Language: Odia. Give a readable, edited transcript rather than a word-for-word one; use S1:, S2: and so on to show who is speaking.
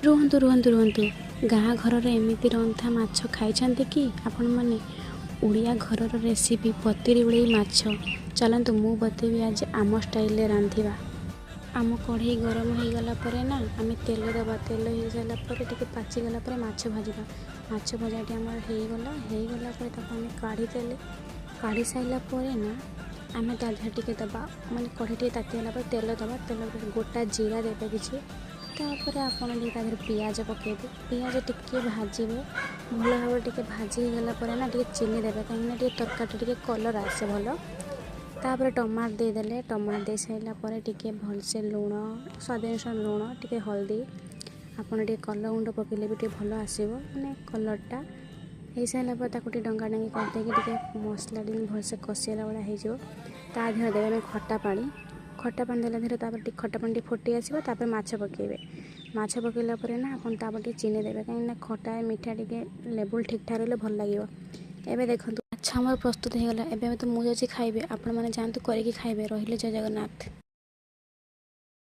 S1: ରୁହନ୍ତୁ, ରୁହନ୍ତୁ, ରୁହନ୍ତୁ। ଗାଁ ଘରର ଏମିତି ରନ୍ଧା ମାଛ ଖାଇଛନ୍ତି କି ଆପଣମାନେ? ଓଡ଼ିଆ ଘରର ରେସିପି ପତିରି ଉଳେଇ ମାଛ। ଚାଲନ୍ତୁ, ମୁଁ ବତେଇବି ଆଜି ଆମ ଷ୍ଟାଇଲରେ ରାନ୍ଧିବା। ଆମ କଢ଼େଇ ଗରମ ହେଇଗଲା ପରେ ନା ଆମେ ତେଲ ଦେବା। ତେଲ ହେଇସାରିଲା ପରେ, ଟିକେ ପାଚିଗଲା ପରେ ମାଛ ଭାଜିବା। ମାଛ ଭଜାଟି ଆମର ହେଇଗଲା। ହେଇଗଲା ପରେ ତାକୁ ଆମେ କାଢ଼ିଦେଲେ। କାଢ଼ି ସାରିଲା ପରେ ନା ଆମେ ତା ଦେହରେ ଟିକେ ଦେବା, ମାନେ କଢ଼େଇ ଟିକେ ତାତିଗଲା ପରେ ତେଲ ଦେବା। ତେଲ ପରେ ଗୋଟା ଜିରା ଦେବେ କିଛି। ତାପରେ ଆପଣ ଟିକେ ତା ଦେହରେ ପିଆଜ ପକାଇବେ। ପିଆଜ ଟିକେ ଭାଜିବେ ଭଲ ଭାବରେ। ଟିକେ ଭାଜି ହେଇଗଲା ପରେ ନା ଟିକେ ଚିନି ଦେବେ, କାହିଁକିନା ଟିକେ ତରକାରୀଟା ଟିକେ କଲର୍ ଆସେ ଭଲ। ତାପରେ ଟମାଟୋ ଦେଇଦେଲେ। ଟମାଟୋ ଦେଇ ସାରିଲା ପରେ ଟିକେ ଭଲସେ ଲୁଣ, ସ୍ୱାଦ ଅନୁସାରେ ଲୁଣ, ଟିକେ ହଳଦୀ, ଆପଣ ଟିକେ କଲର୍ ଗୁଣ୍ଡ ପକାଇଲେ ବି ଟିକେ ଭଲ ଆସିବ, ମାନେ କଲର୍ଟା। ହେଇସାରିଲା ପରେ ତାକୁ ଟିକେ ଡଙ୍ଗା ଡଙ୍ଗି କରିଦେଇକି ଟିକେ ମସଲା ଟିକେ ଭଲସେ କଷିଲା ଭଳିଆ ହେଇଯିବ। ତା ଦେହରେ ଦେବେ ଆମେ ଖଟା ପାଣି। ଖଟା ପାଣି ଦେଲା ଦେହରେ ତାପରେ ଟିକେ ଖଟା ପାଣି ଟିକେ ଫୁଟି ଆସିବ। ତାପରେ ମାଛ ପକାଇବେ। ମାଛ ପକାଇଲା ପରେ ନା ଆପଣ ତାପରେ ଟିକେ ଚିନି ଦେବେ, କାହିଁକିନା ଖଟା ମିଠା ଟିକେ ଲେବୁଲ୍ ଠିକ୍ ଠାକ୍ ରହିଲେ ଭଲ ଲାଗିବ। ଏବେ ଦେଖନ୍ତୁ, ମାଛ ଆମର ପ୍ରସ୍ତୁତ ହେଇଗଲା। ଏବେ ତ ମୁଁ ଯାଉଛି ଖାଇବି, ଆପଣମାନେ ଯାଆନ୍ତୁ କରିକି ଖାଇବେ। ରହିଲେ, ଜୟ ଜଗନ୍ନାଥ।